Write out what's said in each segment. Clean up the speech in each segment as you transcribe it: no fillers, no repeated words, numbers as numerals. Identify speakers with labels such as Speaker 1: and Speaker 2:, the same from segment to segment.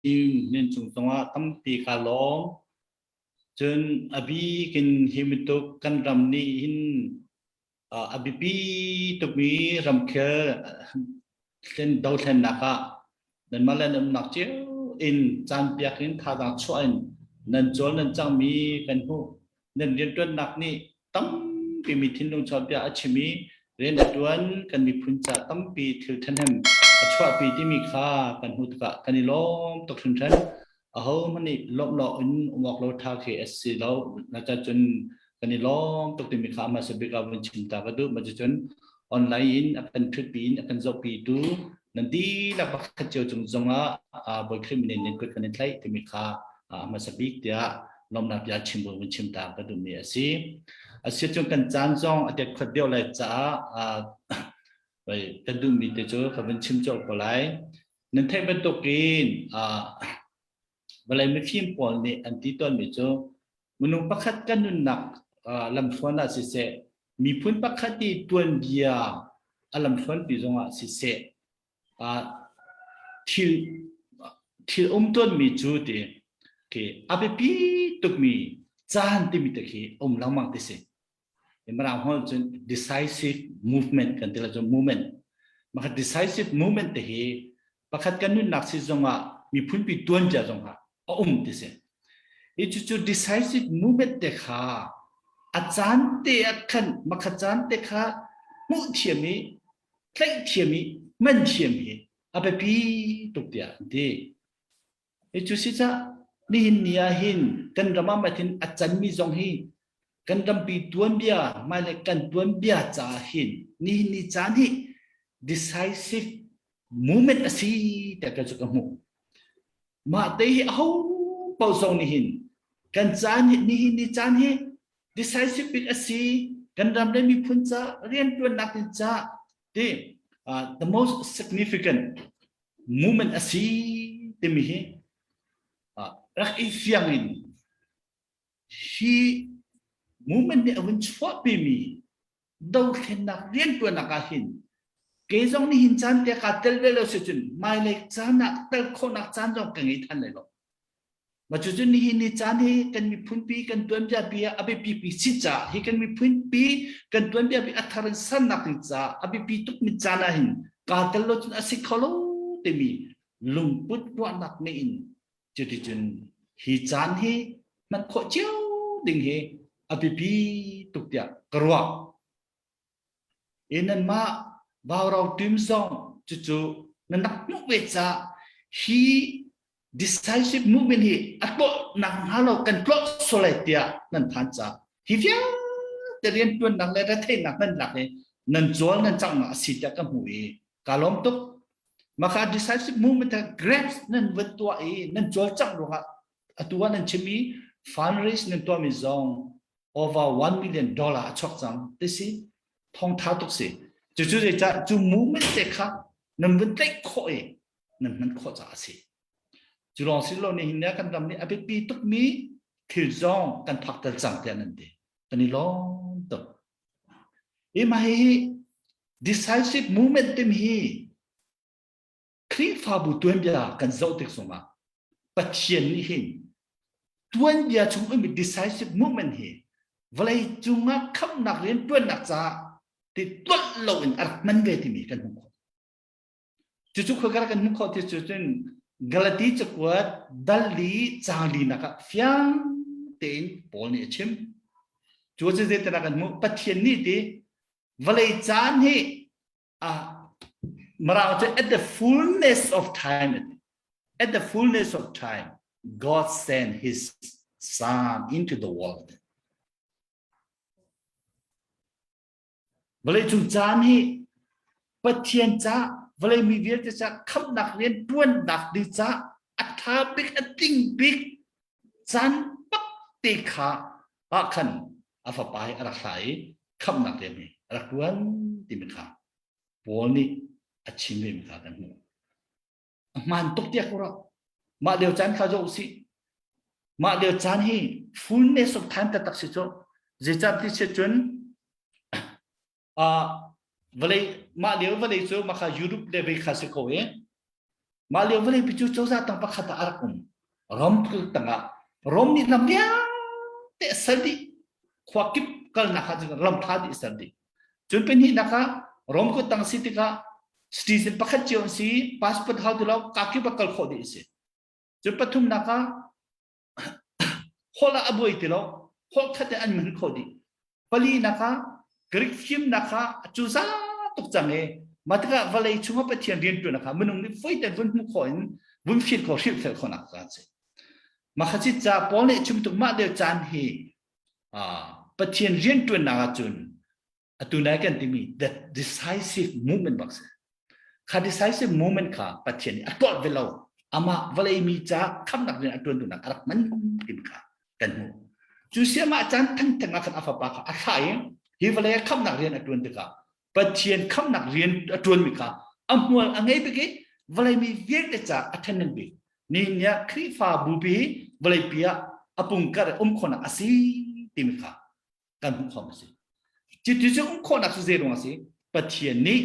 Speaker 1: Team nan cung zongah tampi kaa lawm. Cun a bik in hi bantuk kan ram nih hin a biapi tukmi ramkhel dothlennak ah nanmah le nan umnak cio in caan piak in thazaang chuah in nan cawl nan cangmi kan hmuh. Nan rianṭuannak nih tampi mi thinlung chuahpiak a chim i rian a ṭuan kan miphun ca tampi thil ṭhahnem a chuahpi timi kha kan hmuh tikah kan i lawm tuk hringhran. Ahohmanh nih lawmh lo in um awk lo ṭha khi a si lo. Nacacun kan i lawm tuk timi kha hmasa bik ah vun chim ta ka duh. Cucun online in a kan ṭhutpi in a kan zohpitu nan dihlak pakhat cio cung zongah Bawi Khrih min in nan kut kan in tlaih timi kha hmasa bik tiah lawmhnak bia chim bu vun chim ta ka duhmi a si. A si cun kan caan zong a tet khot deuh lai caah kan duhmi te cu ka vun chim colh ko lai. Nan theih bantukin vawlei mifim pawl nih an ti tawnmi cu minung pakhat kan nunnak lamthluan ah siseh, miphun pakhat i tuanbia a lamthluanpi zongah siseh, thil thil um tawnmi cu ti khi a biapi tukmi caan timi te khi um lengmang ti si. Mirang holh cun decisive movement kan ti la cu movement. Maka decisive movement te hi pakhat kan nunnak si zongah miphunpi tuanbia zongah a um ti si. Hi cucu decisive movement te kha a caan te ah khan makha caan te kha hmuh thiam i tlaih thiam i hman thiam hi a biapi tuk tiah an ti. Hi cu si cah nihin ni ah hin kan ram ah mathin a canmi zong hi kan rampi tuanbia hmailei kan tuanbia caah hin nihin ni caan hi decisive movement a si tiah ka cu ka hmuh. Mah te hi aho paoh zong nih hin kan caan hi nihin ni caan hi decisive bik a si kan ram le miphun ca riantuannak ding ca ti uh, the most significant movement a si timi hi uh, rak i fiang in hi movement nih a vun chuahpimi dothlennak riantuannak ah hin kei zong nihin caan te kaa tel ve lo si cun hmailei caan ah tel khawhnak caan zong ka ngei than lai lo. Ma cucu nihin ni caan hi kan miphunpi kan tuanbia pi ah a biapi pi si caah hi kan miphunpi kan tuanbia pi a thar in sannak ding caah a biapi tuk mi caan ah hin kaa tel lo cun a si kho lo timi lungput ruahnak ngeih in cuticun hi caan hi hman khawh cio ding hi a biapi tuk tiah ka ruah. I nanmah vaurau tim zong cucu nan rak hmuh ve caah hi decisive movement hi a tlawh nak hnga lo kan tlawh sual lai tiah nan phan caah hi vialte riantuannak le retheihnak nan lak i nan cawl nan cangnak a si tiah ka hmuh i kaa lawm tuk. Maka decisive movement grabs nan van tuah i nan cawlcangh ruangah atu ah nan chim i fundraise nan tuahmi zong over 1 million dollar a chuak cang ti si thawngtha tuk si cucu zeicah cu movement te kha nan vun tlaih khawh i nan hman khawh caah a si cu lawng si lo nihin ni ah kan ram nih a biapi tukmi thil zong kan phak tel cang tiah nan ti kan i lawm tuk hi mah hi decisive movement tim hi Khrihfabu tuanbia kan zoh tik zongah Pathian nih hin tuanbia chung ummi decisive movement hi vawlei cungah khamhnak rian tuannak caah ti tuanh loin a rak hman ve timi kan hmuh khawh. Cucu khua kan hmuh khawh ti cu cun Galati cakuat dal li caang linak ah fiang tein Paul nih a chim. Cu cu zeitinah kan hmuh Pathian nih ti vawlei caan hi Mirang cu at the fullness of time at the fullness of time God sent his son into the world vawleicung caan hi Pathian ca vawlei mi vialte ca khamhnak rian tuannak ding ca a tha bik a tling bik caan bak te kha ah khan a fapa hi a rak hla i khamhnak rian hi a rak tuan timi kha Paul nih a chim vemi kha kan hmuh. A hmaan tuk tiah ka ruah. Mah lio caan kha zoh usih. Mah lio caan hi fullness of time taktak si cu. Zeicah ti si cun uh, vawlei mah lio vawlei cu maka Europe le vei kha si ko i. Mah lio vawleipi cu cozah tang pakhat ah a rak um. Rom tangah Rom nih lam vialte a ser dih. Khua kip kalnak ah cun lam tha dih a ser dih. Cun pahnihnak ah Rom kut tang si tikah citizen pakhat cio an si, passport hau ti lo, kakip ah kal khawh dih a si. Cun pathumnak ah holh ah a buai ti lo, holh khat in an hman khawh dih. Palinak ah Greek fimnak kha a cuza tuk cang i mah tikah vawlei chungah Pathian rianṭuannak kha minung nih foi tein vun hmuh khawh in vun feel khawh hrilhfel khawhnak caan si. Mah kha ci ca Paul nih chim tuk mah lio caan hi Pathian rianṭuannak ahcun atu nai kan timi the decisive movement bak si. Kha decisive movement kha Pathian nih a tuah ve lo. Amah vawlei mi ca khamnak rian a ṭuan duhnak a rak man tim kha kan hmuh. Cu siamah caan thengtheng ah khan a fapa kha a thlah i hi vawlei ah khamnak rian a ṭuan tikah Pathian khamnak rian a ṭuanmi kha a hmual a ngei bik i vawlei mi vialte ca a ṭhahnem bik. Nihin ni ah Khrihfa bupi hi vawleipi ah a pungkar um khawhnak a si timi kha kan hmuh khawh a si. Cuti cu um khawhnak cu zei ruang a si? Pathian nih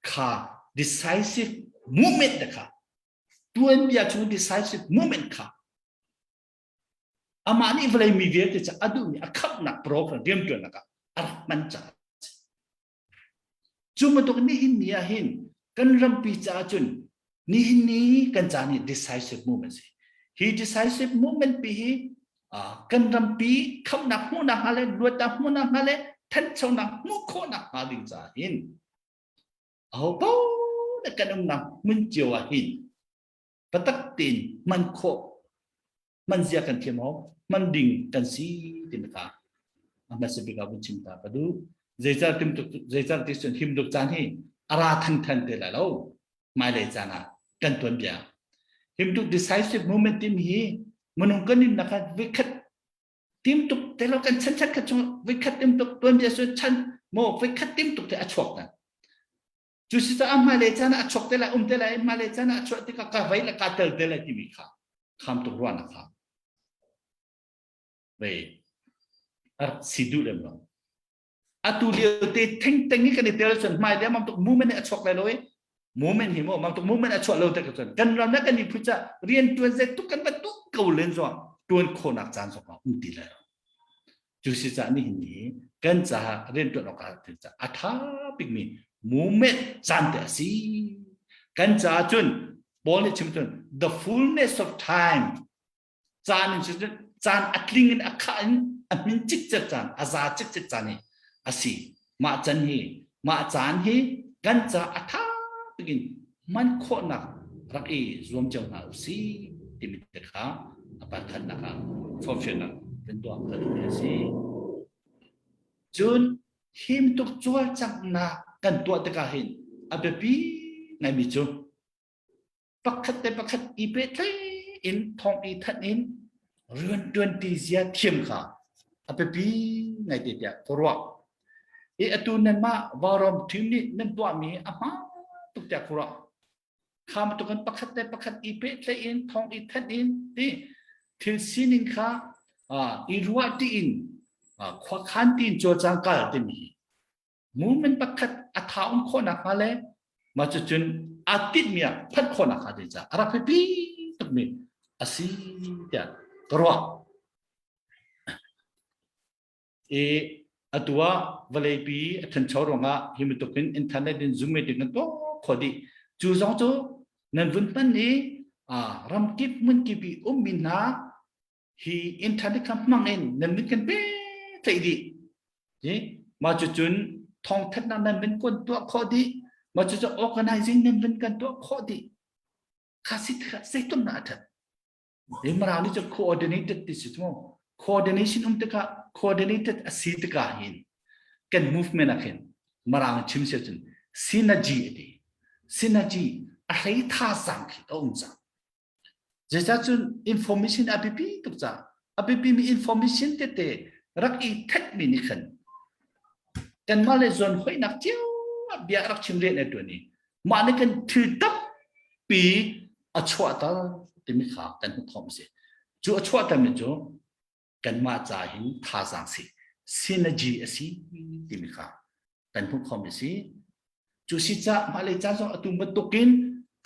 Speaker 1: kha decisive movement te kha tuanbia chung decisive movement kha amah nih vawlei mi vialte cu a duhmi a khamhnak program rianṭuannak ah a rak hman caah cu bantuk nihin ni ah hin kan rampi caah cun nihin ni kan caan hi decisive movement si hi decisive movement pi hi kan rampi khamhnak hmuhnak hnga le luatnak hmuhnak hnga le thanchonak hmuh khawhnak hnga ding caah hin aho paoh le kan umnak hmun cio ah hin biatak tein hman khawh hman zia kan thiam awk hman ding kan si timi kha a hmasa bik ah vun chim ta ka duh zeicah tim tuk zeicah ti cun him tuk caan hi a ra thangthan te lai lo hmailei caan ah kan tuan bia him tuk decisive moment tim hi minung kan in nakhat vikhat tim tuk te lo kan chan chan khat chung vikhat tim tuk tuan bia su chan mo vikhat tim tuk te a chuak na Cu si caah hmailei caan ah a chuak te lai, um te lai, hmailei caan ah a chuah tikah ka vei le ka tel te lai timi kha kham tuk ruahnak kha vei a rak si duh lem lo. Atu lio te thengteng i kan i tel cun hmailei ah tuk movement a chuak lai lo i movement hi mo mang tuk movement a chuah lo te cun kan ram le kan miphun ca rian tuan zei tuk kan van tuk ko len zong tuan khawhnak caan zong a um ti lai lo. Cu si caah nihin ni kan caah rianṭuan awk ah a ṭha bikmi movement caan te a si. Kan caah cun Paul nih chim cun the fullness of time caan in cun caan a tling in a khah in a hmin cikcek caan a za cikcek caan hi a si. Mah can hi mah caan hi kan caah a ṭha bik in hman khawhnak rak i zuam cio hna usih timi te kha a pakhatnak ah forhfialnak kan tuah ka duhmi a si. Cun him tuk cawlcanghnak kan tuah tikah hin a biapi ngaimi cu pakhat le pakhat i pehtlaih in thawng i thanh in rianṭuanṭi zia thiam kha a biapi ngaite tiah ka ruah. I atu nanmah vauram team nih nan tuahmi a hmaan tuk tiah ka ruah. Kha bantukin pakhat le pakhat i pehtlaih in thawng i thanh in ti thil sining kha i ruah ṭi in khuakhan tiin cawlcang kal timi movement pakhat a tha um khawhnak hnga le mah cucun aa tinhmi ah phanh khawhnak hnga ding caah a rak biapi tukmi a si tiah ka ruah. I atu ah vawleipi a ṭhancho ruangah hi bantuk in internet in Zoom meeting kan tuah khawh dih. Cu zong cu nan vun hman i ramkip hmunkip i ummi hna hi internet kha hmang in nan mit kan pehtlaih dih hi mah cucun thawngthanhnak nan min kan tuah khawh dih mah cucu organizing nan min kan tuah khawh dih kha si zeitum na a that Mara nih cu coordinated ti si mu coordination um tikah coordinated a si tikah hin kan movement ah khin marang chim sia cun synergy a ti synergy a hlei tha sang khi a um cang Zeicahcun information a biapi tuk caah a biapimi information tete rak i thenhmi nih khan kanmah le zawn hoihnak cio ah bia rak chim rian a ṭuan i mah nih kan thil tampi a chuahter timi kha kan hmuh khawh a si. Cu a chuahtermi cu kanmah ca hin thazaang si synergy a si timi kha kan hmuh khawhmi a si. Cu si caah hmailei caan zong atu bantukin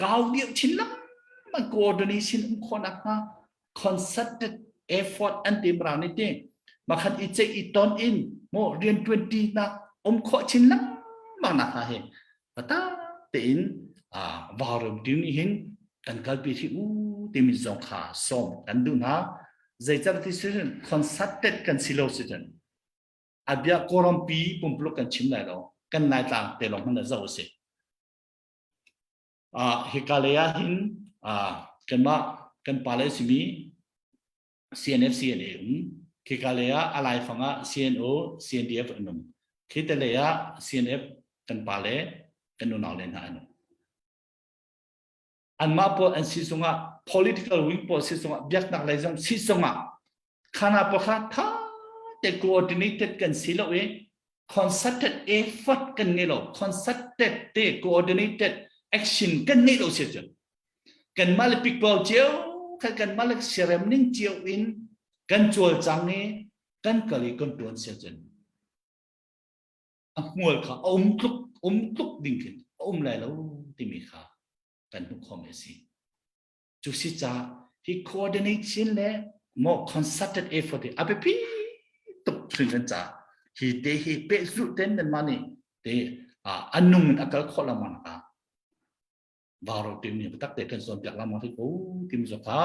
Speaker 1: kau deuh chin lengmang. lengmang coordination um khawh nakhnga concerted effort an ti mrang ni ti makhat i ceih i ton in mo rian tuanti nak um khawh chin lengmang nak ha hi pata tein a vauram team nih hin kan kalpi hi u timi zong kha som kan duh hna. Zeicar ti sin concerted kan si lo si cun a bia kawlrampi pumpuluk kan chim lai lo, kan Laitlang te lawng hmanh zo si. Hika lei ah hin kanmah kan pale simi CNF CNA um, khika lei ah a laifang ah CNO CNDF an um, khi te lei ah CNF kan pale kan unau le hna an um. Anmah pawl an si zongah, political wing pawl si zongah, biaknak lei zong si zongah, khana pawl kha tha te coordinated kan si lo i concerted effort kan ngei lo, concerted te coordinated action kan ngei lo si cun kanmah le pikpau cio kha kanmah le siarem ning cio in kan cawlcang i kan kal i kan tuan si cun a hmual kha a um tluk um tluk ding khin a um lai lo timi kha kan hmuh khawm a si. Cu si ca hi coordination le more concerted effort hi a biapi tuk hringhran ca hi te hi pehzulh ten nan mah nih te a nung in a kal khawh lengmang ah varo tim nih biatak te kan zawn piak lengmang rih ko tim zo kha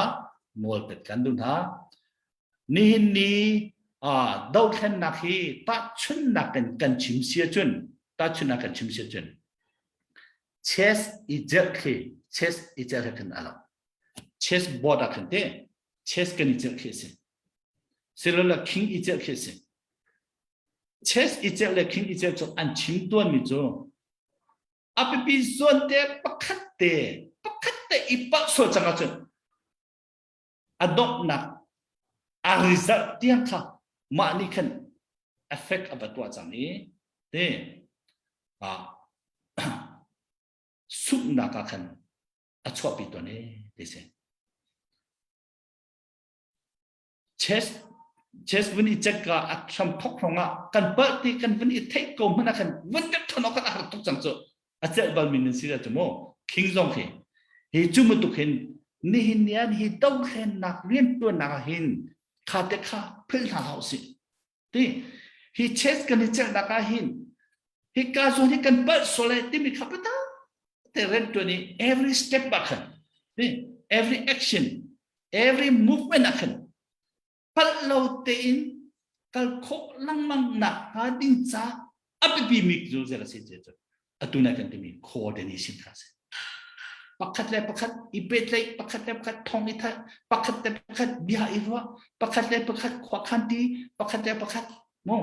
Speaker 1: nawl pet kan duh hna. Nihin ni dothlennak hi tahchunnak in kan chim si ahcun, tahchunnak kan chim si ahcun chess i celh khi, chess i celh he khin a lo. Chess board ah khin te chess kan i celh khi a si, silole king i celh khi a si. Chess i celh le king i celh cu an chim tuanmi cu a biapi zawn te pakhat te pakhat te i palh sual cang ahcun a donghnak a result tiang kha mah nih khan effect a va tuah cang i te a sunghnak ah khan a chuahpi tawn e ti si. Chess chess vun i check ka a hram thok hrong ah kan palh ti kan vun i theih ko hmanh ah khan vun dek thon awk a har tuk cang cu. A celh bal mi nan si la cu mu king zong khi hi cu bantuk hin nihin ni an hi dothlennak riantuannak ah hin kha te kha philh hna hlah usih ti. Hi chess kan i celhnak ah hin hi ka zawn hi kan palh sual ai timi kha pata te riantuan i every step ah khan ti, every action, every movement ah khan palh lo tein kal khawh lengmang nak hnga ding ca a biapi mi cu zel a si cu atu na kan timi coordination kha si. Pakhat le pakhat i pehtlaih, pakhat le pakhat thong i that, pakhat le pakhat bia i ruah, pakhat le pakhat khuakhan ti, pakhat le pakhat mo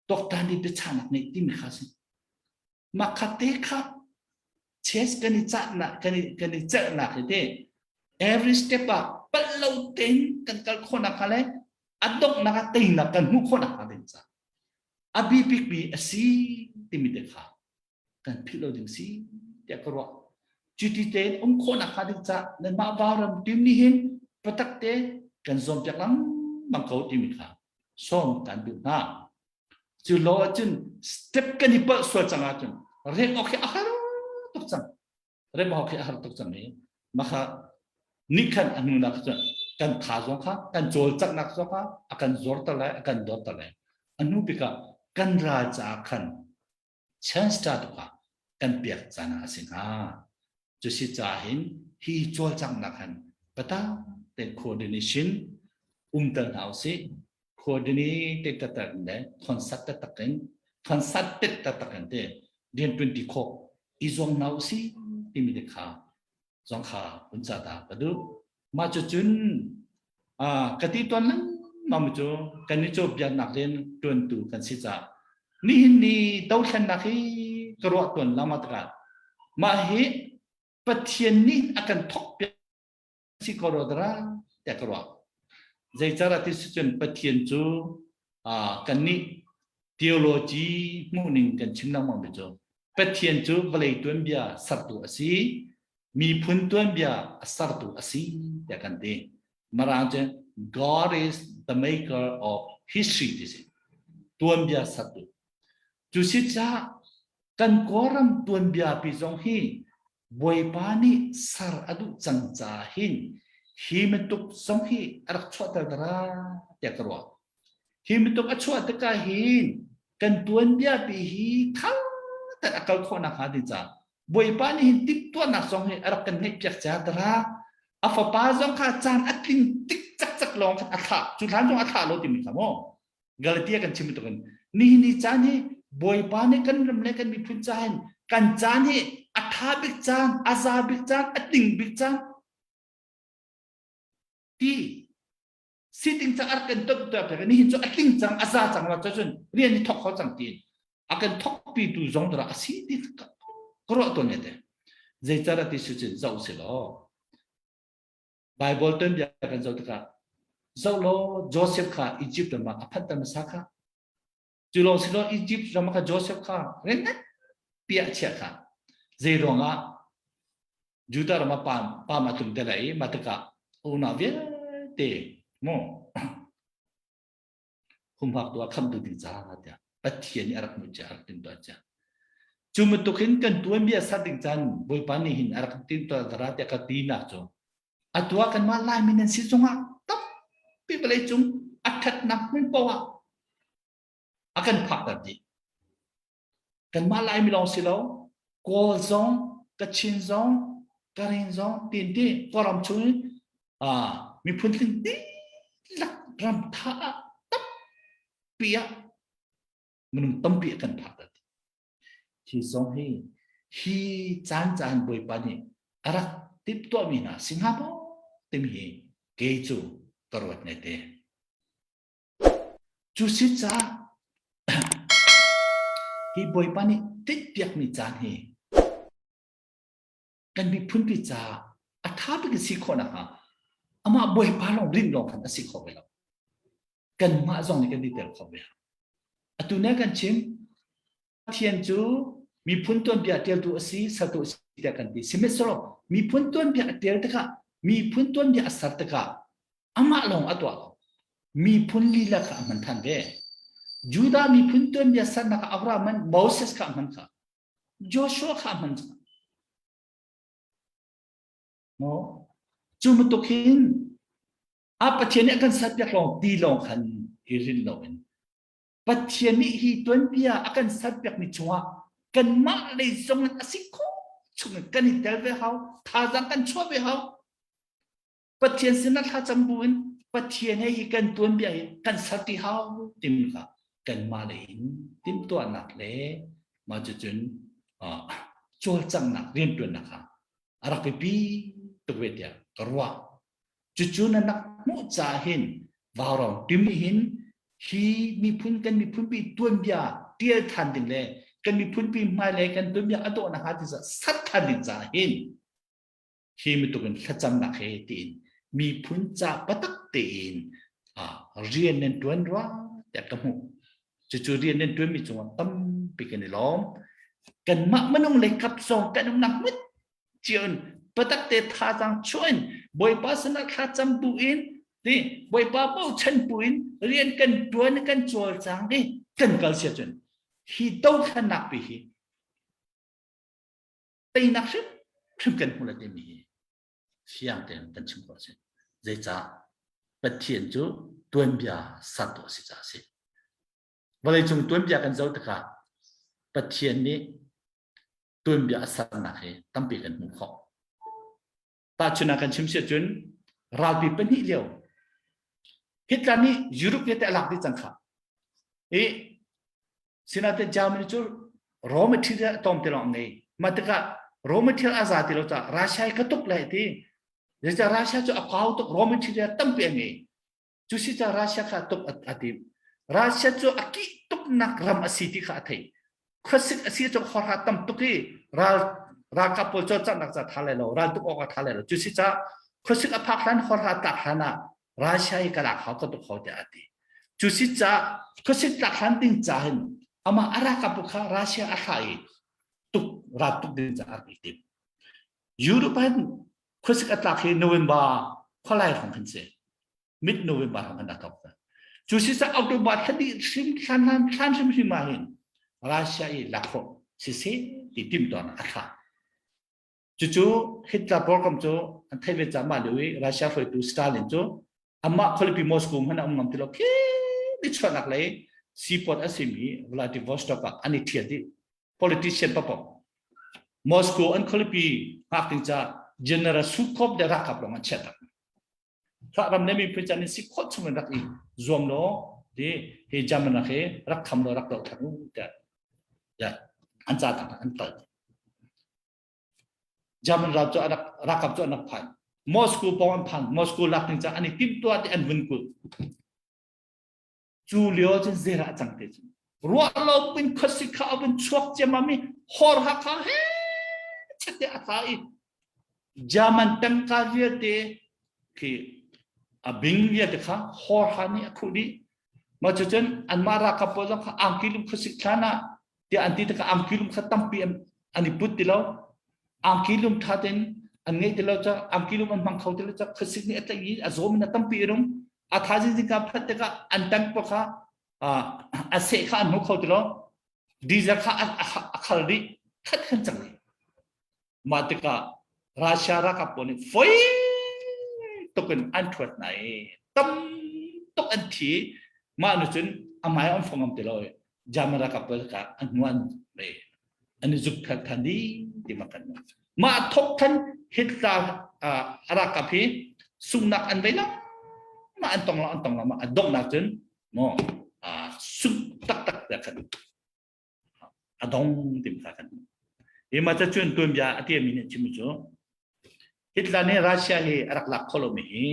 Speaker 1: tuaktan i biachahnak ngeih timi kha si. Mah kha te kha chess kan i cahnak, kan i kan i celhnak hi te every step ah palh lo tein kan kal khawhnak kha le a donghnak ah teinak kan hmuh khawhnak hnga ding ca a bi bikmi a si timi te kha kan philh lo ding si tiah ka ruah. Cuti tein um khawhnak hnga ding ca nanmah vauram tim nih hin patak te kan zuam piak lengmang ko timi kha sawm kan duh hna. Cu lo ahcun step kan i palh sual cang ahcun rem awk hi a har tuk cang, rem awk hi a har tuk cang i maka nih khan a hnu nak cun kan tha zong kha, kan cawlcanghnak zong kha a kan zorter lai, a kan dorter lai. A hnu bik ah kan ral caah khan chance ṭha tuk ah kan pek caan ah a si hnga. Cu si caah hin hi cawlcanghnak han pata te coordination umter hna usih. Coordinated taktak in le concert taktak in, concerted taktak in te rian ṭuanṭi khawh i zuam hna usih timi te kha zong kha hun ca ta ka duh. Mah cu cun ka ti tuan lengmang cu kan i cu biaknak rian ṭuantu kan si caah nihin ni dothlennak hi ka ruah tuan lengmang tikah mah hi Pathian nih a kan thawk piak si ko rua dara tiah ka ruah. Zeicarah ti si cun Pathian cu kannih theology hmuhning kan chim lengmang mi cu Pathian cu vawlei tuanbia sertu a si, miphun tuanbia a sertu a si tiah kan ti. Mirang cu God is the maker of history ti si. Tuanbia sertu. Cu si caah kan Kawlram tuanbia pi zong hi Bawipa nih ser a duh cang ca hin hi bantuk zong hi a rak chuahter dara tiah ka ruah. Hi bantuk a chuah tikah hin kan tuanbia pi hi thang tak a kal khawh nakhnga ding ca Bawipa nih hin timhtuahnak zong hi a rak kan ngeihpiak cia dara a fapa zong kha caan a tling tik cakcak lawng khan a thlah cu hlan zong a thlah lo timi kha maw Galatia kan chim bantukin nihin ni caan hi Bawipa nih kan ram le kan miphun ca hin kan caan hi a tha bik caan a za bik caan a tling bik caan ti siting cang a rak kan ton tuah pek nihin cu a tling cang a za cang la cun rian hi thok kho cang ti a kan thok pi tu zong dara a si ti ka ruah tawn ne te zeicara ti su cun zoh si law Bible tuanbia kan zoh tikah zoh law Joseph kha Egypt ram ah a phanhter hmasa kha cu lawng si lo Egypt ram kha Joseph kha rian nganpi ah chiah kha zei ruangah Judah ram ah pam pam a tlung te lai i mah tikah unau vialte mu humhak tu ah khamtu ding ca tiah Pathian nih a rak hmuh cia a rak timhtuah cia cu bantuk hin kan tuanbia sat ding caan Bawipa nih hin a rak timhtuah dara tiah ka tinak cu atu ah kanmah Laimi nan si zongah tampi vawlei cung a ṭhatnak hmun paoh ah a kan phakter dih kanmah Laimi lawng si lo Kawl zong Kachin zong Karen zong tin ti Kawlram chung in miphun tling dihlak ram tha ah tampi ah minung tampi a kan phak dah ti hi zong hi hi caan caan Bawipa nih a rak timhtuahmi hna si hnga maw timi hi kei cu ka ruat ngai te. Cu si caah hi Bawipa nih tinhpiakmi caan hi kan miphunpi caah a ṭha bik in si khawh nakhnga amah Bawipa lawng rin lawng khan a si kho ve lo. Kanmah zong nih kan i tel kho ve. Atu ne kan chim Pathian cu miphun tuanbia ṭialtu a si, sertu a si tiah kan ti. Sihmanhsehlaw miphun tuanbia a ṭial tikah miphun tuanbia a ser tikah amah lawng a tuah lo. Miphun lila kha a hman ṭhan ve. Judah miphun tuanbia sernak ah Abraham man Moses kha a hman kha. Joshua kha a hman kha. Maw? Cu bantuk hin a Pathian nih a kan serpiak lawng ti lawng khan i rin loin Pathian nih hi tuanbia a kan serpiakmi chungah kanmah lei zong in a si khawh chung in kan i tel ve hau, thazaang kan chuah ve hau. Pathian sinah thlacam bu in Pathian he hi kan tuanbia hi kan ser ti hau timi kha kanmah lei in timhtuahnak le mah cucun cawlcanghnak rianṭuannak kha a rak biapi tuk ve tiah ka ruah. Cucu na nak hmuh caah hin vaurawng tim hin hi miphun kan miphunpi tuanbia tial than ding le kan miphunpi hmailei kan tuanbia a dawh nakhnga ti sat than ding caah hin hi bantuk in thlacamnak he tiin miphun ca patak tein rian nan tuan rua tiah ka hmuh. Cucu rian nan tuanmi cungah tampi kan i lawm. Kanmah minung lei kap zong kan umnak hmun cio in patak te thazaang chuah in Bawipa sinah thlacam bu in ti Bawipa bochan bu in rian kan tuan kan cawlcang i kan kal sia cun hi dothlannak pi hi teinak hrim hrim kan hmu la timi hi fiang tein kan chim khawh a si. Zeicah Pathian cu tuanbia sertu a si caah a si. Vawleicung tuanbia kan zoh tikah Pathian nih tuanbia a sernak hi tampi kan hmuh khawh. Tahchunhnak kan chim si ahcun ralpi pahnih lio Hitler nih Europe vialte a lak dih cang kha. I Sinain Germany cu raw material a tlawm ti lawng ngei. Mah tikah raw material a za ti lo caah Russia hi ka tuk lai ti. Zeicah Russia cu a kau tuk raw material tampi a ngei. Cu si caah Russia kha tuk a tim. Russia cu a kih tuknak ram a si ti kha a theih. Khuasik a si cu horha tam tuk i ral ralkap pawl cawlcanghnak ca tha lai lo, ral tuk awk a tha lai lo. Cu si caah khuasik a phak hlan horha tlak hlan ah Russia hi ka lak hau ka tuk hau tiah a ti. Cu si caah khuasik tlak hlan ding ca hin amah a ralkap kha Russia a thlah i tuk ral tuk ding caah a rak i tim. Europe hin khuasik a tlak hi November khualai hrawng khan si. Mid November hrawng khan a thok. Cu si caah October thla dih hrim thlan hlan thlan hrim hrim ah hin Russia i lak khawh siseh ti timhtuahnak a thlah. Cucu Hitler program cu an theih ve caah mah lio i Russia hruaitu Stalin cu amah khualipi Moscow hmanh a um ngam ti lo. Khi nichuahnak lei seaport a simi Vladivostok ah an i ṭhial dih. Politician papoh. Moscow an khualipi hngak ding caah General Sukov le ralkap lawng an chiah tak. Khah ram le miphun caan in si khawh chung in rak i zuam law ti hi German rak hi rak kham law rak doh than u tiah ya an ca tak an kal. German ral cu rak ralkap cu an rak phan. Moscow pawng an phan. Moscow lak ding ca an i timhtuah ti an vun kulh. Cu lio cun zerah cang te cu. Ruah lo pin khuasik kha a vun chuak ciammam i hor ha kha he chete a tla i German tangka vialte khi a bing vialte kha hor ha nih a khuh dih. Mah cucun anmah ralkap pawl zong kha angki lum khuasik thlan ah tiah an ti tikah angki lum kha tampi an i put ti lo. Angki lum tha tein an ngeih ti lo ca angki lum an hmang kho ti lo ca khuasik nih a tlaih i a zawm in a tampi i rum. A thaizing zingka phanh tikah an tank pawl kha a seh kha an hmu kho ti lo. Diesel kha a khal dih khat khan cang dih. Mah tikah Russia ralkap pawl nih foi tuk in an ṭhuat hna i tam tuk an thi. Mah nu cun a hmai an fong ngam ti lo i German ralkap pawl kha an hnu an an i zuk than dih ti ma kan mah thok than Hitler a ralkap hi sunghnak an vei lang mah an tong lo an tong lo ma a donghnak cun maw sungh taktak te khan a dong tim kha kan hi ma cha cun tuanbia a tiami nih chim cu Hitler nih Russia hi a rak lak kho lomi hi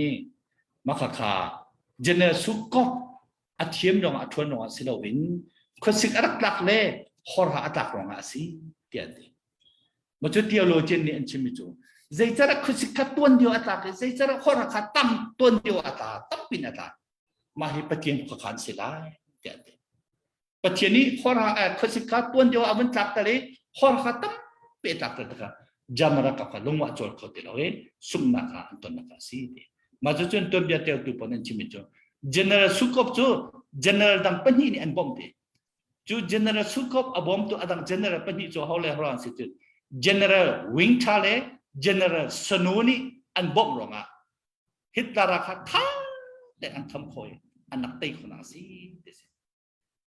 Speaker 1: maka kha General Sukov a thiam ruangah a ṭhuan ruangah si loin khuasik a rak tlak le horha a tlak ruangah a si tiah an ti. Ma cu theologian nih an chimmi cu zeicarah khuasik kha tuan deuh a tlak i zeicarah horha kha tam tuan deuh a tla tampin a tla mah hi Pathian khuakhan si lai tiah an ti. Pathian nih horha khuasik kha tuan deuh a vun tlak tal i horha tampi a tlak tal tikah Jamara ka kha lungwah cawl kho ti lo i sunghnak kha an tonnak a si ti. Mah cu cun tuanbia teltu pawl an chimmi cu General Sukop cu general dang pahnih nih an bawmh ti. Cu General Sukop a bawmtu a dang general pahnih cu ho le ho an si cun General Wingtha le General Sanu nih an bawmh ruangah Hitler kha tha te an kham kho i an rak tei kho na si ti si.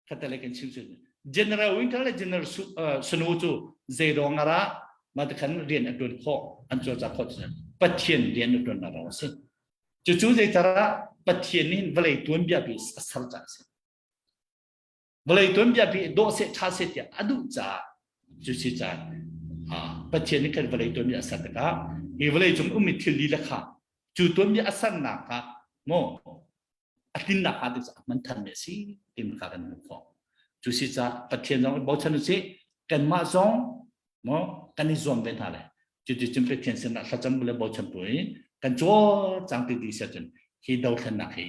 Speaker 1: Khatale kan chim cun General Winter le General Snow cu zei ruang ah mah khan rian a tuan khawh an cawlcang khawh cu Pathian rian a tuan na si. Cucu zeicarah Pathian nih vawlei tuanbia pi a ser caah a si. Vawlei tuanbia pi dawh seh ṭha seh tiah a duh caah cu si caah Pathian nih khan vawlei tuanbia a ser tikah hi vawlei cung ummi thil lila kha cu tuanbia a sernak ah maw a tlinnak hnga ding caah hman thanmi a si timi kha kan hmuh khawh. Cu si caah Pathian zong i bochan usih, kanmah zong maw kan i zuam ve hna le cuticun Pathian sinah thlacam bu le bochan bu i kan cawlcang ti dih siah cun hi dothlennak hi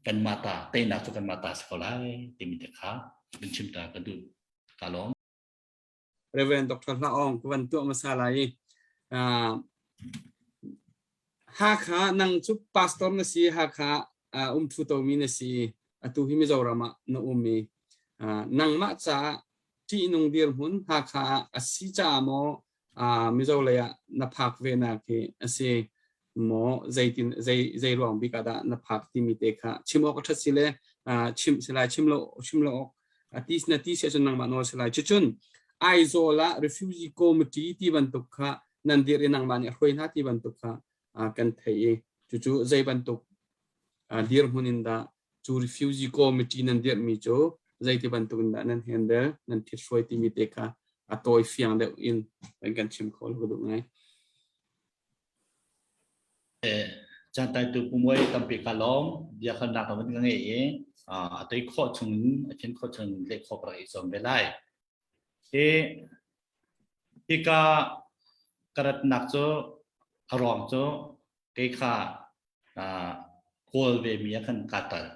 Speaker 1: kanmah ta teinak cu kanmah ta si ko lai timi te kha kan chim ta ka duh ka lawm.
Speaker 2: Reverend Dr. Hla Aung ka van tuah hmasa lai i Hakha nang cu pastor na si Hakha um thu tomi na si atu hi Mizoram ah na um i nangmah caah ṭihnung dirhmun Hakha ah a si caah maw Mizo lei ah na phak ve nak hi a si maw zeitin zei zei ruang bik ah dah na phak timi te kha chim awk a ṭhat si le chim si lai chim lo chim lo awk a ti na ti si cun nangmah nawl si lai cucun Aizawl ah refugee committee ti bantuk kha nan dir i nangmah nih a hruai hna ti bantuk kha kan thei i cucu zei bantuk dirhmun in dah cu refugee committee nan dirhmi cu zeiti bantuk in dah nan handle nan thithruai timi te kha a tawi fiang deuh in kan chim kho lo duh ngai.
Speaker 1: Cantaitu pumoi tampi ka lawm bia khalnak ka van ka ngei i a tei khawh chung in a thin khawh chung in leh khawh ka rak i zuam ve lai. Hi hika ka ratnak cu a ruang cu kei kha kawl ve mi ah khan kaa tal.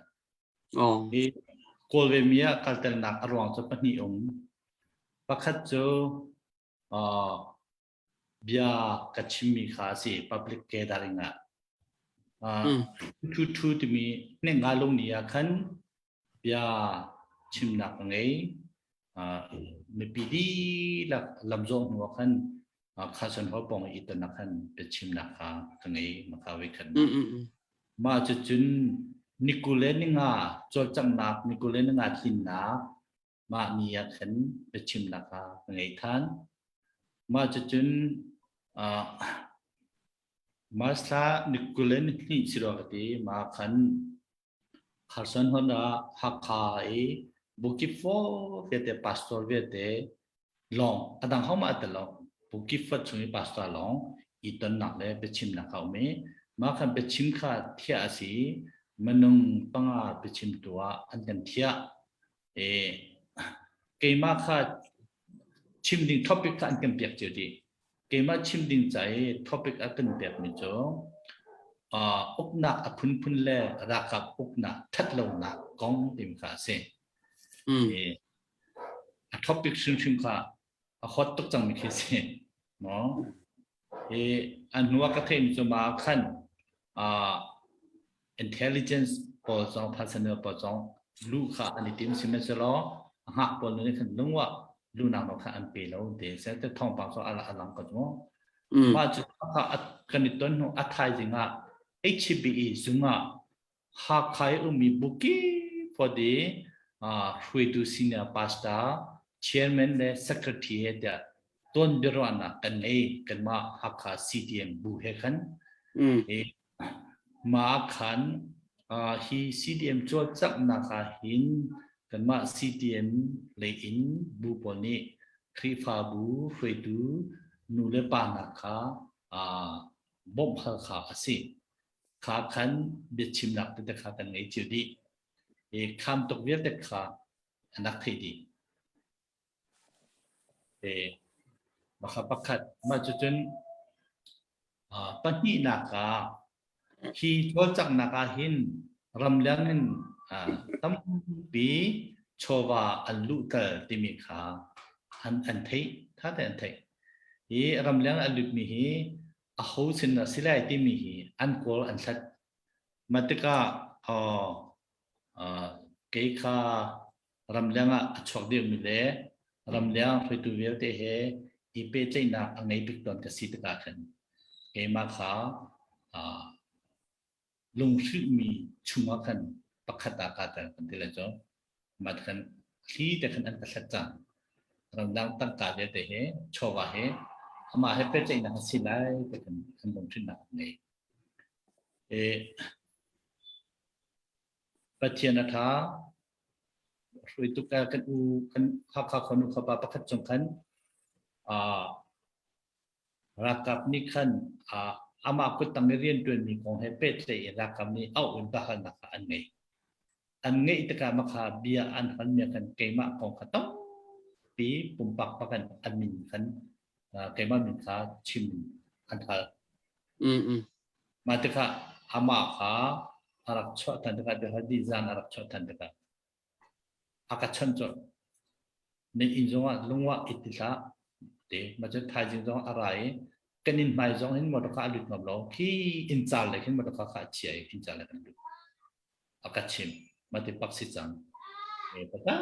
Speaker 1: Hi kawl ve mi ah kal telnak a ruang cu pahnih um. Pakhat cu bia ka chimmi kha a si public gathering ah. Thu thu timi hnenga lungni ah khan bia chimnak ka ngei. Mipi dihlak lamzawh hnu ah khan. Khason ho pong i tonnak khan biachimnak kha ka ngei maka we khan. Mah cucun nikule ninga cawlcanghnak nikule ninga tlinnak mah ni ah khan biachimnak kha ka ngei than. Mah cucun March thla nikule ni hnih si rua ka ti ma khan Kharson hon ah Hakha i Bukit Fo vialte pastor vialte lawng a dang ho ma tel lo Bukit Fo chung i pastor lawng i tonnak le biachimnak a um i mah khan biachim kha thiah a si minung panga biachimtu ah an kan thiah i keimah kha chim ding topic kha an kan piak cio dih Keimah chim ding ca i topic a kan pekmi cu uknak a phunphun le ralkap uknak ṭhatlonak kong timi kha a si. A topic hrimhrim kha a hot tuk cangmi khi a si. No? I a hnu ah ka theihmi cu mah khan intelligence pawl zong personnel pawl zong luh kha an i tim sihmanhsehlaw a hngak pawl nih khan lungwah luhnak nawl kha an pe lo ti se te thawngpang cu ala alang ko mu mah cu kha kan i ton hnu a thaizing ah HBE zung ah Hakha i ummi buki for the hruaitu senior pastor chairman le secretary he tiah ton biaruahnak kan ngei kanmah Hakha CDM bu he khan Mah khan hi CDM cawlcanghnak ah hin kanmah CDM lei in bu pawl nih Khrihfabu hruaitu nu le pa hna kha bawmh hal kha a si. Kha khan biachimnak tete kha kan ngei cio dih. I kham tuk vialte kha an rak theih dih. Mah pakhat mah cucun pahnihnak ah hi cawlcanghnak ah hin ramleng in tampi chawva an luhter timi kha an theih tha tein an theih. Hi ramleng an lutmi hi aho sin dah si lai timi hi an kawl an hlat. Mah tikah kei kha ramleng ah a chuak deuhmi le ramleng hruaitu vialte he i pehtlaihnak a ngei bik tawn ka si tikah khan keimah kha lunghrinhmi chungah khan pakhat ah kaa tel kan ti lai cu mah khan thli te khan an ka hlat cang ramdang tangka vialte he chawva he amah he pehtlaihnak a si lai te khan an lunghrinhnak an ngei. Pathian a ṭha. Hruaitu kan u kan Hakha khuanu khuapa pakhat cung khan ralkap nih khan amah kuttang i rianṭuanmi kong he pehtlaih in ralkap nih auh in biahalnak kha an ngei. An ngeih tikah mah kha bia an halmi ah khan keimah kong kha tampi pumpak pakan an min khan keimah min kha chim an hal. Mah tikah amah kha a rak chuah than tikah biahal zan a rak chuah than tikah a ka chawnh colh. Na inn zongah lungwah i ti hlah ti mah cu thaizing zong a ra i kan inn hmai zong hin motor kha a lut ngam lo khi inn car le khin motor kha kha a chia i inn car le kan lut a ka chim mah ti pak si cang e pata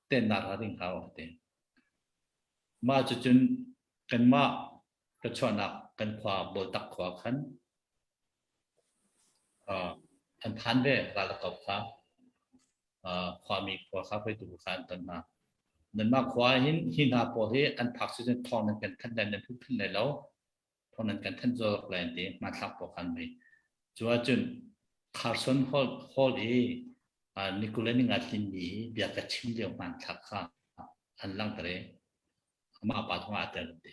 Speaker 1: ten na ra ring hau te mah cu cun kanmah ka chuahnak kan khua Boltak khua khan an phan ve ralkap kha khuami khua kha hruaitu kha an ton hna. Nanmah khua hin hi hna pawl hi an phak si cun thawng nan kan thanh lai nan huhphenh lai lo thawng nan kan thanh zawk lai an ti hmanthlak pawl khan mei. Cu ahcun Carson Hall, Hall i Nikule ninga tlinmi bia ka chim lio hmanthlak kha an langhter i amah pa thawng aa tel ti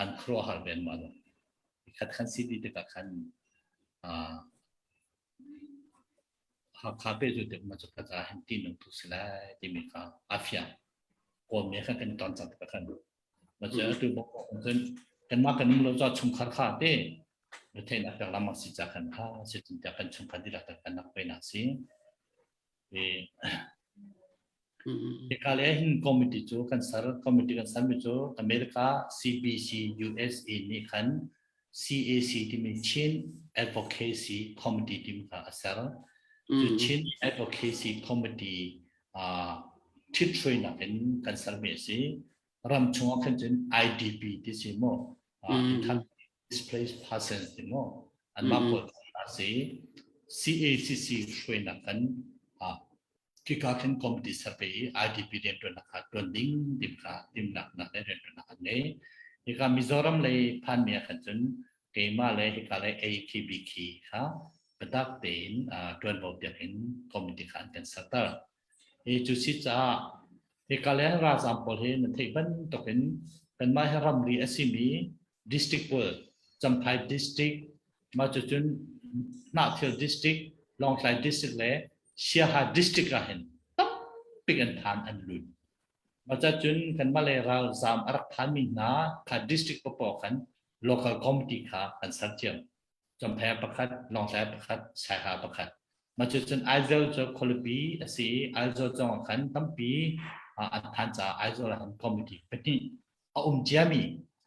Speaker 1: an khuaruahhar ve mah lo khat khan si ti tikah khan Hakha pe cu tik ma cu ka ca hin ti nung tu si lai timi kha a fiang kawl me kha kan ton cang tikah khan ma cu atu bok cun kanmah kan um lo ca chungkhar kha te theihnak pek lam si ca khan kha si cun tiah kan chungkhar dihlak kan nak pe nak si Hika le hin committee cu kan ser. Committee kan sermi cu America CBC USA nih khan CAC timi Chin Advocacy Committee timi kha a ser. Cu Chin Advocacy Committee ṭhithruainak in kan sermi a si. Ram chungah khan cun IDP ti si mu internally displaced persons ti mu anmah pawl kha si CACC hruainak kan khika khin committee ser ve i IDP rianṭuannak kha ṭuan ding tim kha timnak nak le rianṭuannak an ngei. Hika Mizoram lei phanmi ah khan cun keimah le hika lei AKBK kha biatak tein ṭuanvo piak in committee kha an kan serter. Hi cu si caah hika le ralzaam pawl hi na theih bantuk in kanmah hi ramri a simi district pawl Champhai district mah cucun Hnahthil district Lawngtlai district le Siaha district ah hin tampi an phan an lut. Mah cun kanmah le ralzaam a rak phanmi hna kha district papaw khan local committee kha kan ser cio. Champhai pakhat, Lawngtlai pakhat, Saiha pakhat. Mah cucun Aizawl cu khualipi a si i Aizawl zong ah khan tampi an phan caah Aizawl ah khan committee pahnih a um ciami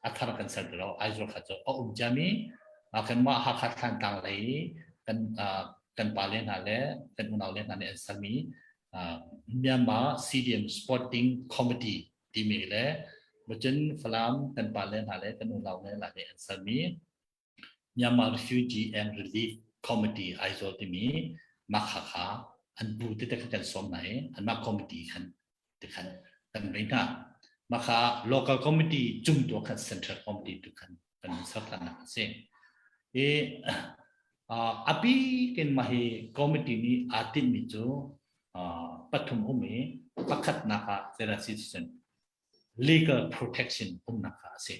Speaker 1: a thar kan ser ti lo Aizawl kha cu a um ciami kanmah Hakha Thlantlang lei kan kan pale hna le kan unau le hna nih an sermi Myanmar CDM Sporting Committee timi le cun Falam kan pale hna le kan unau le hna nih an sermi Myanmar Refugee and Relief Committee Aizawl timi mah kha kha an bu tete kha kan sawm hna i anmah committee khan ti khan kan ngei hna. Mah kha local committee cung tu khan central committee tu khan kan ser thannak a si. I a bikin mah hi committee nih aa tinhmi cu pathum um i pakhatnak ah zeidah si cun legal protection umnak kha a si.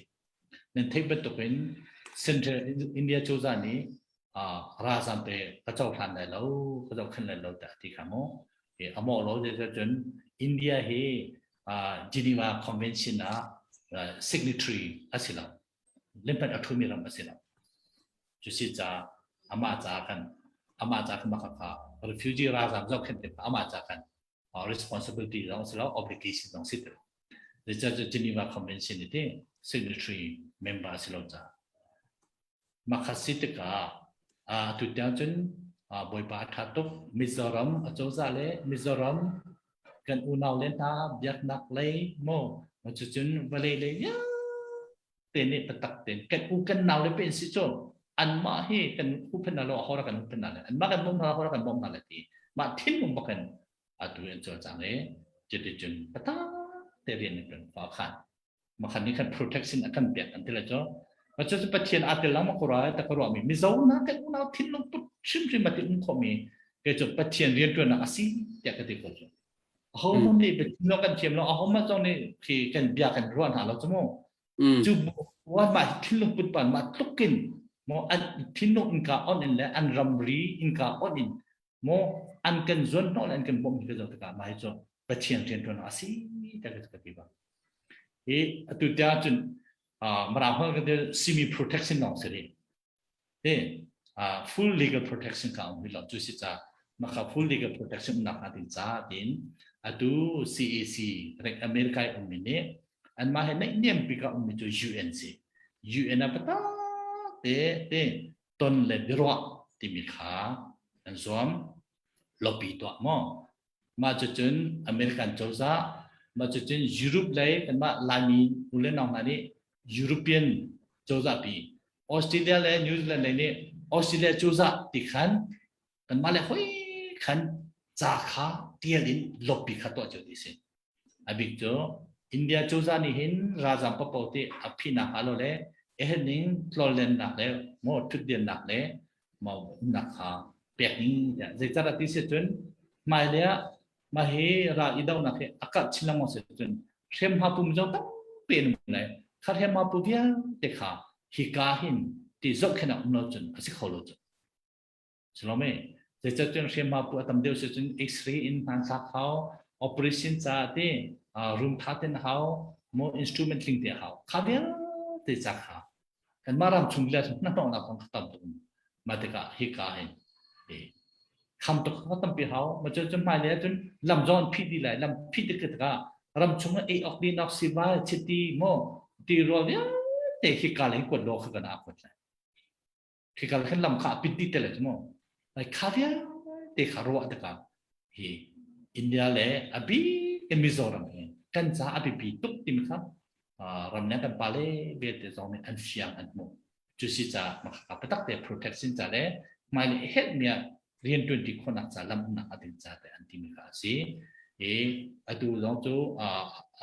Speaker 1: Nan theih bantukin Central India cozah nih ralzam te ka cohlan lai lo, ka zohkhenh lai lo tiah a ti kha mu. A mawh lo cun India hi Geneva Convention ah signatory a si lo. Limpat a ṭhumi ram a si lo. Cusi ca amah ca kan amah ca kan mah kha refugee ralzam zohkhenh te amah ca kan responsibility zong si lo obligation zong si ti lo zeicah Geneva Convention i ti signatory member si lo ca makhat si tikah tu tiang cun bawipa a ṭha tuk Mizoram acozah le Mizoram kan unau le hna biaknak lei mo cucun vawlei lei vialte nih biatak tein kan u kan nau le pen si cu anmah hi kan huhphenh hna lo ahora kan huhphenh hna le anmah kan bawmh hna ahora kan bawmh hna le ti mah thinlung bakin atu an cawlcang i cuticun biatak te rian in kan khua khan makhan nih khan protection a kan pek an ti le cu cu cu Pathian aa tel lama ko rai ta ka ruahmi Mizo na kan unau thinlung put hrimhrim a ti um khomi kei cu Pathian rianṭuannak a si tiah ka ti ko cu aho hmanh nih biachim lo kan thiam lo aho hmanh zong nih khi kan bia kan ruah hna lo cu mu cu mah thinlung put pan mah tlukin mo an thinlung inka on in le an ramri inka on in mo an kan zuan hnawh le an kan bawmh ka zo tikah mah hi cu Pathian rianṭuan a si ta ka ti ba hi atu tia cun Mirang holh kan semi protection lawng si rih Hi full legal protection ka um rih lo cu si ca maka full legal protection umnak hnga ding ca tiin atu CAC rek America i ummi nih anmah he naihniam bik ah ummi cu UN si UN ah patak te te ton le biaruah timi kha an zuam lobby tuah maw Mah cucun American cozah, mah cucun Europe lei kanmah Laimi u le nau hna nih European cozah pi, Australia le New Zealand lei nih Australia cozah ti khan kanmah le hoi khan ca kha tial in lobby kha tuah cio ti si. A bik cu India cozah nih hin ralzam papo ti a phinak hnga lo le ehening tlawllennak le maw thutdennak le maw umnak kha pek ding tiah zeicahdah ti si cun hmailei ah mah hi ral i dohnak hi a karh chin lengmang si cun hriamhma pum zong tampi an um lai kha hriamhma pu vialte kha hika hin ti zohkhenh ah um lo cun a si kho lo cun Salome zeicahtiah hriamhma pu a tam deuh si cun X-ray in hmanthlak hau operation ca te room tha ten hau mo instrument tling te hau kha vialte ca kha kanmah ram chung le hnahnawhnak kong kha tam tuk mah tikah hika hin kham tuk kha tampi hau ma cu cun hmailei ahcun lam zong an phih dih lai lam phih tik tikah ram chung ah ei awk din awk sivai chiti mo ti rual vialte hika le hi kuat lo kha kan aa kuat lai Khikal khan lam kha a pit dih te lai cu mu. Lai kha vialte kha ruah tikah hi India le a bik in Mizoram hi kan ca a biapi tuk timi kha Ramleng kan pale vialte zong nih an fiang an hmuh. Cu si caah makha biatak te protection ca le hmailei herhmi ah rianṭuan ṭi khawhnak ca lam umnak a ding ca te an timi kha a si. I atu zong cu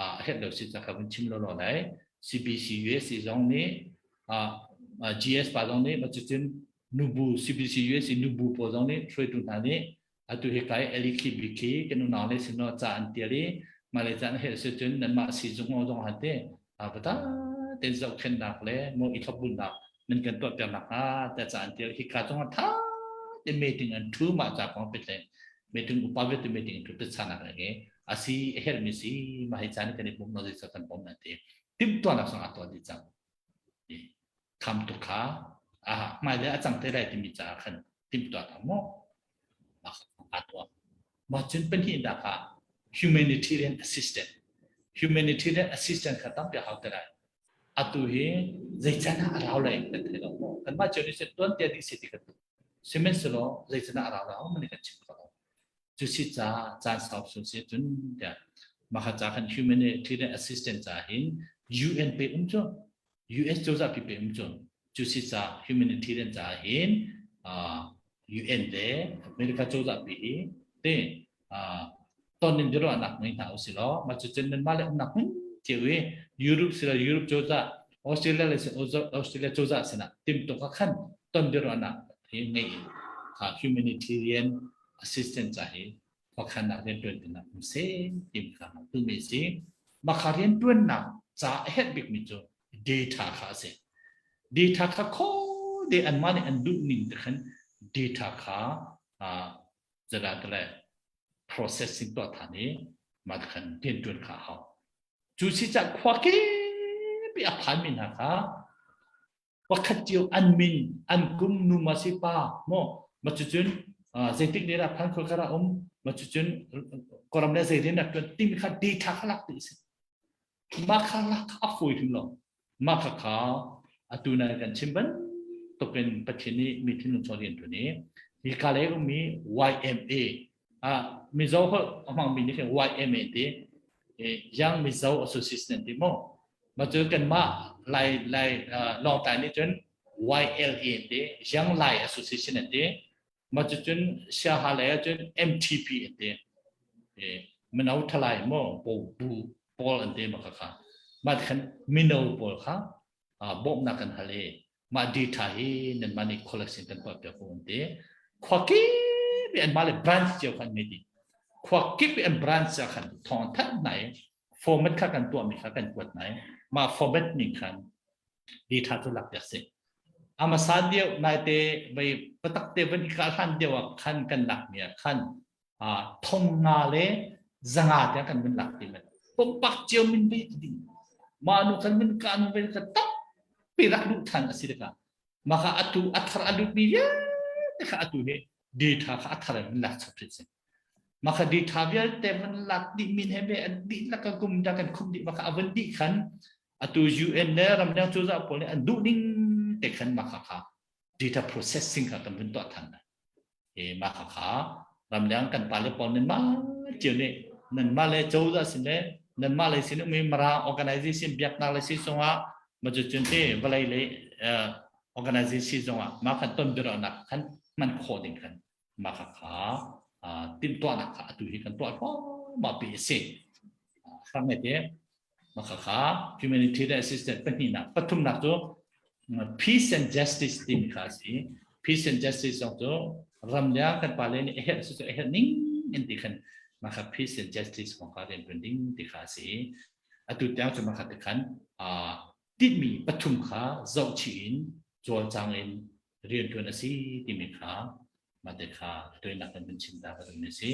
Speaker 1: a herh lo si ca ka vun chim lawlaw lai. CBC USA zong nih GS pa zong nih cucun nubu CBC USA nubu pawl zong nih hruaitu hna nih atu hi kai LKBK kan unau le sino ca an tial i mah le caan he si cun nanmah sizung zong han te pata ten zohkhennak le mo i thlopbulnak nan kan tuah piak nak hnga te ca an tial hi ka zong tha te meeting an thu ma ca kong pe meeting upa ve te meeting thu te chanak le asi her mi si ma hi caan kan i pum no sa kan pom na te tim tuanak sang a tuah di cang kham tu kha a hmai le a cang te lai timi caah khan timhtuah ta maw a tuah mah cun pahnihnak ah humanitarian assistant humanitarian assistant kha tampi hau te lai atu hi zei can ah a rau lai kan thei lo maw kanmah cio nih tuan tia dih si ti kan sihmanhsehlaw zei can ah a rau lai ho kan chim kho lo cu si ca caan sau sun si cun tiah mah ca khan humanitarian assistant ca hin UN pe um cu US cozah pi pe um cu cu si ca humanitarian ca hin UN le America cozah pi hi te ton in biaruahnak ngei hna usih law mah cu cun nanmah le umnak hmun cio i Europe sila Europe cozah Australia le Australia cozah sinah timtuk ah khan ton biaruahnak hi ngei in humanitarian assistant ca hi khuakhannak rianṭuannak um seh tim kha tumi a si. Mah kha rianṭuannak ca a herh bikmi cu data kha a si. Data kha khaw de anmah nih an duh ning te khan data kha zara te le processing tuah than i mah khan rianṭuan kha a hau. Cu si cah khua kip i a phanmi hna kha pakhat cio an min an kum nu ma si pa maw ma cucun zeitik ne dah phan khol kara um ma cucun koram le zei rian rak tuan timi kha data kha lak ti si ma kha lak a fawi hrim lo ma kha kha atu na kan chim ban tukin Pathian nih mi thinlung chung rian tuan i hi ka le ummi YMA a Mizo holh a hmangmi nih khin YMA ti Young Mizo Association ti mo Ma cu kanmah Lai Lai Lawngtlai nih cun YLA an ti, Young Lai Association an ti. Ma cu cun Siaha lei ah cun MTP an ti. Mino thalai maw bo bu pawl an ti ma kha kha. Mah khan mino pawl kha bawmhnak kan hal i mah data hi nanmah nih collection kan tuah piak ko an ti. Khua kip i anmah le branch cio khan ngei dih. Khua kip i an branch ah khan thawng thanh hna i format kha kan tuahmi kha kan kuat nai mah format ning khan data cu lak piak si amasa deuh naite vei patak te van i kah hlan deuh ah khan kan lak mi ah khan thong nga le zanga te kan vun lak ti man pumpak cio min ve ding ma nu kan min ka nu ve ka tak pi rak duh than asi deka maka atu athar alut mi vialte kha atu he data kha athar in lak chap si Maka data vialte van lak dih min he be an dih lak ka kum da kan khum dih maka avan dih khan atu UN le ramdang cozah pawl nih an duh ning te khan maka kha data processing kha kan vun tuah than e maka kha ramdang kan pale pawl nan ma cio nih nan ma le cozah sin le nan ma le sin umi mara organization biaknak le si sungah ma cu cun te vawlei le organization zongah ma khan ton biaruahnak khan hman khawh ding khan mah kha timhtuahnak kha atu hi kan tuah thluahmah pi a si. Hrang te mah kha humanitarian assistance pahnihnak pathumnak cu peace and justice timi kha a si. Peace and justice zong cu ramleng kan pale nih a herh cu a herh ning in ti khan mah kha peace and justice kong kha rian ṭuan ding ti kha a si. Atu tiang cu mah kha ti khan tinhmi pathum kha zohchih in cawlcang in rianṭuan a si timi kha mah te kha tuainak kan chim ta ka duhmi a si.